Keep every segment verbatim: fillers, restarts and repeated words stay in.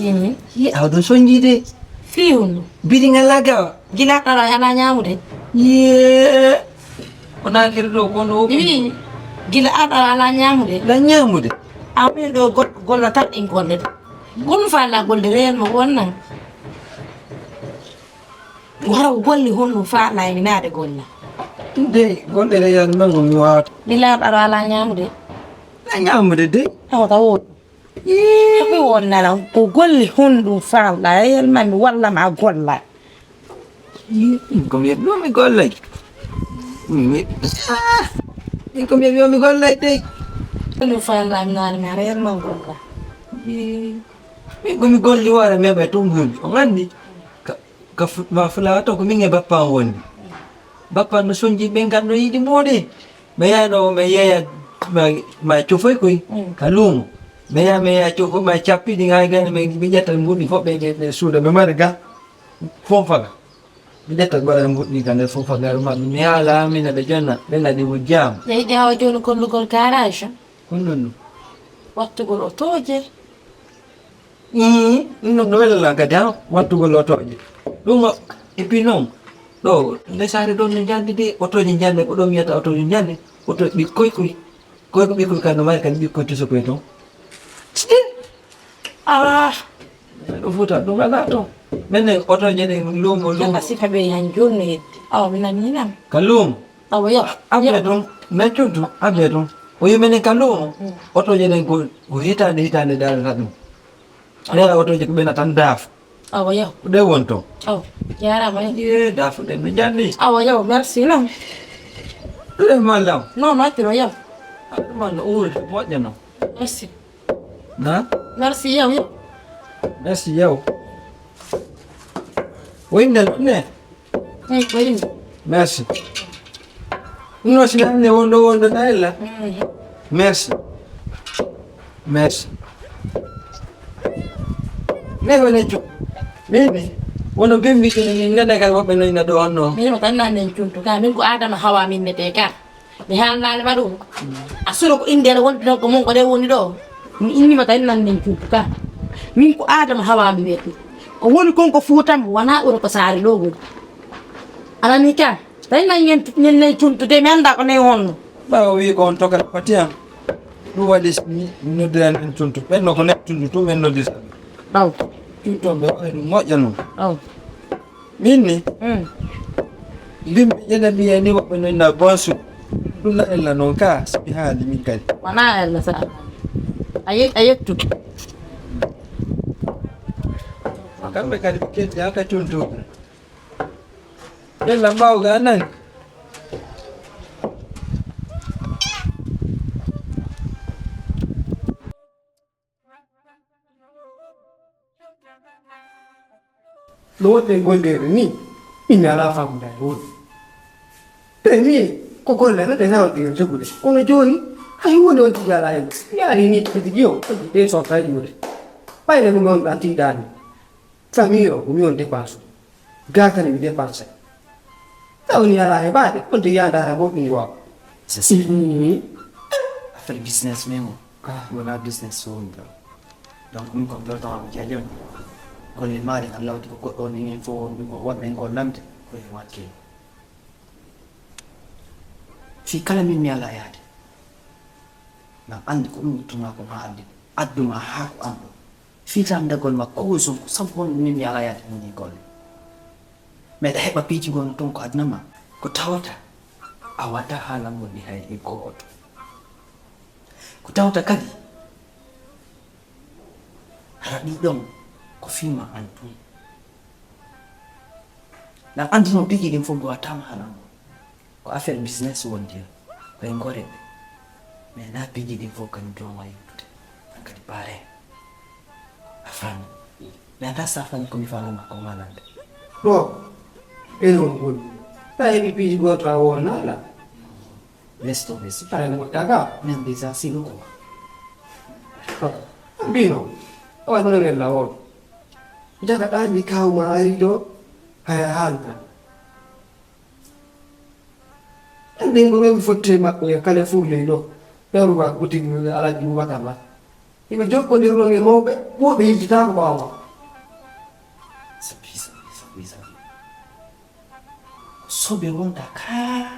Imi. Yi, awa ɗum soñjiide. Fii honɗum? Biri ngal laa gawa. Gila aɗa alaa ñaamude. Yee. Ko naakiri ɗo, ko no. Mi wiyi, gila aɗa alaa ñaamude. Alaa ñaamude. Amin ɗo goɗɗo golla tan en golle de. Gonɗum faalaa golde reen mo wonnan. Hara ko golle honɗum faalaa e naade golla. Ɗum de, golle reen mango mi waawata. Gila aɗa alaa ñaamude. Alaa ñaamude de. Awa taw won. Yee. Ko wonnala ko golle honɗum faalɗa e yel ma mi walla ma golla. Yee, min ko mi heɓi mi gollay. Mi, ah, min ko mi heɓi mi gollay dey. Ɗum faalɗa mi naane ma reel ma golla. Yee. Min ko mi golli wara mi heɓa tun hunde. O nganndi? Ka, ka fu-, ma fulawa to ko min e bappa on woni. Bappa no sonji ɓen kan no yiɗi moɗe. Mi yaano mi yeeya ma, ma cofoy koy. Mm. Ka luumo. Mi yaha mi yeeya cofoy ma cappi ɗin hay gane mi, mi ƴetta mbuɗi fof ɓe, ɓe, ɓe suuda ɓe mari ga. Fonfaga. Mi ƴetta goɗa mbuɗi ka nder fonfaga ma mi haala amina ɓe jonna ɓe ngadi wujjaama. Ɓe yiɗi hawa jooni kollugol garage. Honɗum ɗum? Wattugol otooje. Ii, ɗum ɗum no wela lan kadi, ha, wattugol otooje. Ɗum o, et puis noon, ɗo, nde saare ɗon no njande de, otooje njande, ko ɗo mi yiyata otooje njande, otooje ɓikkoy koy. Koy ko ɓikkoy kan no mari kadi ɓikkoy tuso koy toon. Ci! Ah! Ɗum fuuta, ɗum alaa toon. Menen otooje ɗen luumo, luumo. Kala sifa ɓe han jooni no heddi. Awa, mi nanii nan. Ka luumo? Awa, yo. Abbee ɗum, men cuntu, abbee ɗum. O yimini ka luumo. Mm. Otooje ɗen ko, ko hitaande, hitaande darata ɗum. Ndeera otooje ko ɓena tan daaf. Awa, yo. Ko ɗe won toon. Awa, jaaraama, yo. Yee, daaf ɗen no njandi. Awa, yo, merci, non. Ɗum e mallam. Non, non, acciro, yo. Ɗum no uuri, moƴƴa non. Merci. Na? Merci, yo, yo. Merci, yo. O innde ne? Eyi, ko innde. Merci. Ɗum noon, si nannde wonɗo, wonɗo na ella? Mm. Merci. Merci. Ne ko neccu. Mimi. Wono bimbi kini min ngana kay woɓɓe no ina ɗo on no. Min ko tan nan nen cuntu ka. Min ko Adama Hawa min nete ka. Mi haalnaali ma ɗum. A suro ko innde wonde ɗon ko mon ko ɗe woni ɗo. Mi inni ma tawi nan nen cuntu ka. Min ko Adama Hawa mi wiyete. Ko woni kon ko Fuuta mi wona ɗo ko saare ɗo woni. Alani ka. Tawi nan nen nen cuntu de mi annda ko ne honno. Ɓaawo wi ko on tokal fati am. Ɗum waɗi mi noddira nen cuntu. Ɓen no ko nen cuntu tum en noddita. Aw. Cuntu on ɓe waɗi ɗum moƴƴa non. Aw. Min ni, mm, mbimmi ƴene mbiye ni woɓɓe no inna bonsu. Ɗum na ella noon ka, si mi haali min kadi. Wona ella sa. A ye-, a yettu. Kamɓe kadi ɓe keddi haka cuntu. Ella mbawga nan. No woɗɗen golleede ni, min alaa faamudaade woni. Te ni, ko golle rete nawɗi en jogude. Kono jooni, hay huunde on tigi alaa hen. Yaari ni tigi jiyo, ɗe sotta juuɗe. Ɓayde ɗum on ɗan tiiɗaani. Famille o, ko mi on dépense. Gaa kadi mi dépense. Taw ni alaa heɓaade, on tigi yaadaata goɗɗum waaw. C'est ça. Mhm. Affaire business men o. Ah. Wona business so woni ɗo. Donc, min ko ɗo tawa ko jajon. Kono e maari kan lawti ko goɗɗo ni en fof wonɓe ko wonɓe en ko lamde ko e wakke. Fii kala min mi alaa yaade. Ngam anndi ko ɗum ittuma ko ma addi. Adduma haa ko am ɗo. Fii tamdagol ma ko sum ko sabu wonɓe min mi alaa yaade min e golle. Meɗa heɓa piiji gonɗo toon ko aduna ma. Ko tawata a waɗa haa lanngol ɗi hay e gooto. Ko tawata kadi, hara ɗii ɗoon ko fii ma aan tun. Ɗan annduno piiji ɗin fof mbaawataama haa lanngol. Ko affaire business woni heen. Ko e ngore. Mais na piiji ɗin fof kadi jooma yewtude. An kadi paare. A faami. Mais anta sa faami ko mi faami ma ko malande. Ɗo. Ɓen on ngoni. Sa heɓi piiji gooto a wonnaala. Laisse tomber, c'est pas. Aɗa moƴƴa ka? Même déjà, c'est le quoi. Mbino, o waɗi hono nen lawoɗo. Jagaɗa mi kawma ari ɗo, haya haalta. Andi ko ɓe fotte maɓɓe, kala fuule ɗo. Ɓe ruwa kuti alaji wata ma. Hiɓe jokkondirno e mawɓe, ko ɓe yejjitaako ɓaawo ma. Sabi, sabi, sabi, sabi. Soɓe wonta kaa.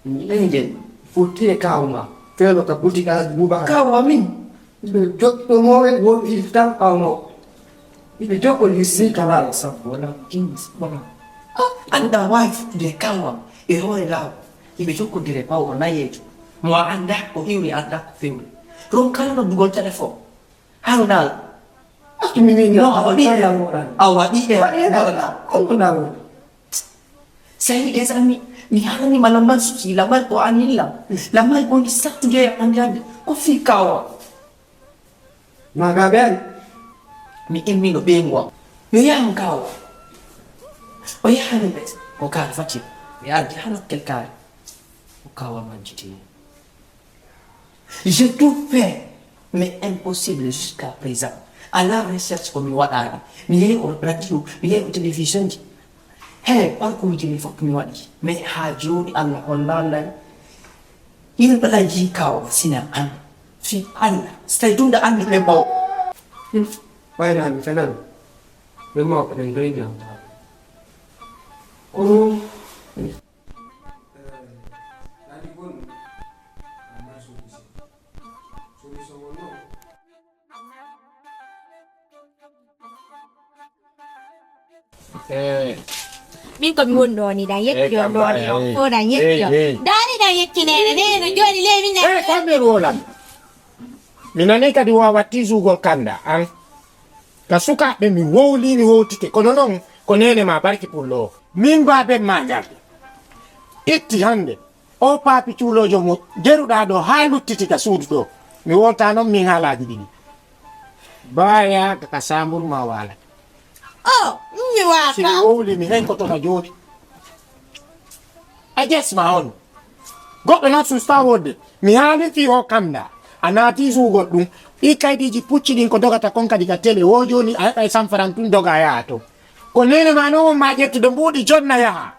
Leyɗe fotti e kaaw ma. Feelo ka butikaaji Buubakar. Kaaw amin. Ɓe joɗɗo mooɓe wonɓe iltan kaaw ma. Ɓe jokkondirsi kala. Sabu wala kings wala. Ah, annda waawi futtude e kaaw am e hoore laawol. Hiɓe jokkondire ɓaawo o nayeejo. Mo a annda ko iwri, annda ko fewri. Ron kala noddugol téléphone. Harunal. Ati mi ni. No, a waɗi. A waɗi. Waɗi. Waɗi. Waɗi. Waɗi. Sayi des amis, mi haalani ma lamal suusi, lamal ko anilla. Lamal woni sattude e hannde hannde. Ko fii kaawa. Ma ga ɓen. Mi immino ɓeengu am. Mi yahan kaawa. O yahani ɓe. Ko kaari fatir. Mi ardi haa nokkel kaari. Ko kaawa majjitini. J'ai tout fait, mais impossible jusqu'à présent. Alaa recherche ko mi waɗaani. Mi yehi o radio, mi yehi o télévision ji. He, parcours ji mi fof mi waɗi. Mais haa jooni Allah hollaani. Ina ɗaɗa jii kaw sina an. Fi Allah. So tawi tunda an mi ɓe mbaw. Ɓayna mi fenan. Ɓe mbaw ko ɓe ndoydi am. Kono Eh, min ko mi woni ɗo ni ɗan yettiyo ɗo ni on fof ɗan yettiyo daari ɗan yettinene nene jooɗi ley min eh, famille wolan. Mi nani kadi wawa tisugol kanda an. Ka sukaaɓe mi wowli mi wowtike kono noon ko neene ma barki pullo o. Min baaben ma njaldi itti hannde o paapi cuuloojo mo jeruɗaa ɗo haa luttiti ka suudu ɗo. Mi wowltaa noon min haalaaji ɗiɗi. Baayaa ka saambur ma waalata. O mi waata. Si mi wowli mi henkoto ka jooɗi. A jesma on. Goɗɗo noon susta wodde. Mi haali fii oo kamndaa. A naati suugol ɗum. Ɗii kaydiiji pucci ɗin ko dogata kon kadi ka tele. Woo jooni a heɓay sanfaran tun doga a yaha to. Ko neene maa noon won maa ƴettude mbuuɗi jonna yaha.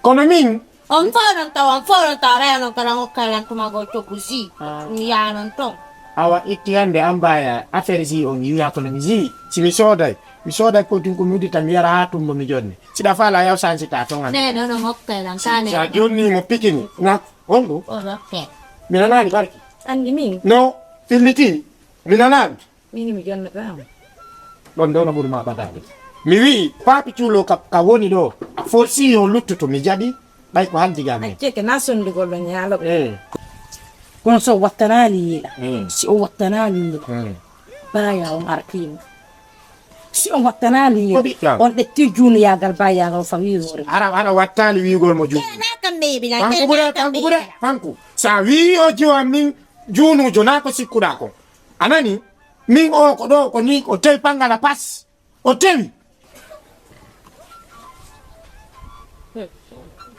Kono min. On fof ɗon tawa on fof ɗon tawa ɓeya noon kala hokkay lan tuma goo coggu si. Mi yaha noon toon. Awa itti hannde an mbaaya affaire si on wiya kono mi si. Si mi sooday. Mi sooday ko tun ko mi uddita mi yara haa tumbo mi jonni. Siɗa faala yaw sansita ton an. Nde ɗo ɗo hokkay lan kane. Sa jonni mo pikini. Na honɗu? O hokke. Mi nanaani barki. Anndi min. No filliti. Mi nanaani. Min mi jonna ɗam. Ɗon ɗo no ɓuri ma ɓadaade. Mi wi'i papi cuulo ka, ka woni ɗo. Forsi yo luttuto mi jaɓi. Ɓay ko haldigal men. Acceke na sondugol ɗo ñaalo. Eh. Kono so wattanaali yiila. Eh. Si o wattanaali yiila. Eh. Baya on arkiima. Si on wattanaali on ƴetti juunuyaagal baayaagal fa wiigoore. Hara hara wattaali wiigol mo juunu. Kanko ɓure kanko ɓure kanko. Sa wii o jiwa min juunuujo naa ko sikkuɗaa ko. A nani? Min o ko ɗo ko ni o tewi pangala pas. O tewi.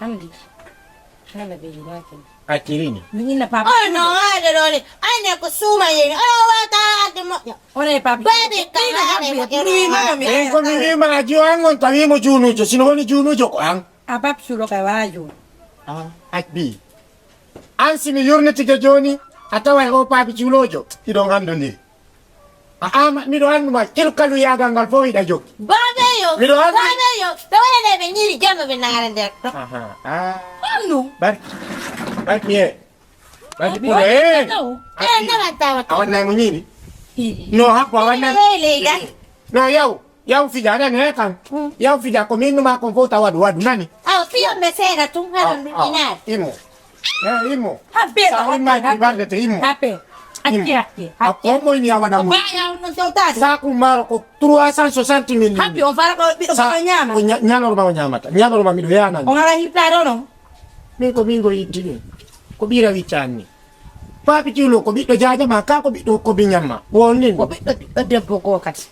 Hannde. Hannde ɓe yiɗaaki. Acciri ni. Mi inna papa. Oh non, haɗa ɗo ni. Ay ne ko suuma yeni. Oh wata haɗa moƴƴa. One papa. Baby kala haɗa moƴƴa. En ko mi wima a jiwa an on tawimo juunujo. Sino woni juunujo ko an. A pap sulo ka wala juunu. Ah, akbi. An si mi yurnitike jooni a taway o paabi cuuloojo. Iɗon anndondiri. A'a miɗo anndu ma kilkalu yaagal ngal fof hiɗa jokki. Baabeyo. Miɗo anndu. Baabeyo. Ɓe waɗane ɓe ñiiri jamma ɓe naara nder ɗo. Aha. Ah. Honno? Barki. Barki e. Barki puro e. E nawa tawa. A wannay mo ñiiri. No hakko a wannay. No yaw. Yaw fija aɗa ne kan. Yaw fija ko min numa kon fof taw waɗu waɗu nani. Aw fiyo me seeɗa tun haɗa luɗɗinaade. Imo. Eh, imo. Habe. Sa on ma ki barde te imo. Habe. Acce acce. A ko moy ni awada mo. Baya on no sawta. Sa ku maro ko trois cent soixante mille. Habe on fara ko biɗo ko ñaama. Ko ñalor ma o ñaamata. Ñalor ma miɗo yanan. On ala hitta ɗo non. Min ko min go yitti ɗum. Ko ɓira wiccanni. Papi Cuulo ko ɓiɗɗo jaaja ma ka ko ɓiɗɗo ko biñam ma won nin ko ɓiɗɗo ɓiɗɗo debbo goo kadi.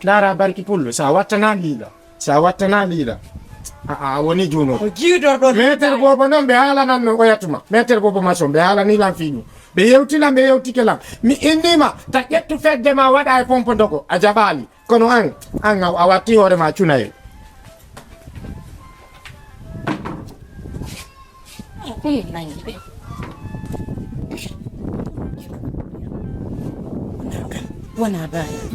Ndaara barki pullo, sa wattana liila, sa wattana liila. A a woni juuno. Ko jiwdorɗo. Meeter boobo noon ɓe haalananno oya tuma. Meeter boobo mason ɓe haalani lan fii ɗum. Ɓe yewti lan ɓe yewtike lan. Mi innii ma ta ƴettu fedde ma waɗa e pompo ndogo a jaɓaali. Kono an, an a watti hoore ma cunayel. Ɗum nangi ɓe. Wona baayo.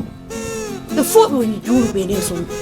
Ɓe fof ɓe woni juuluɓe e nder suudu.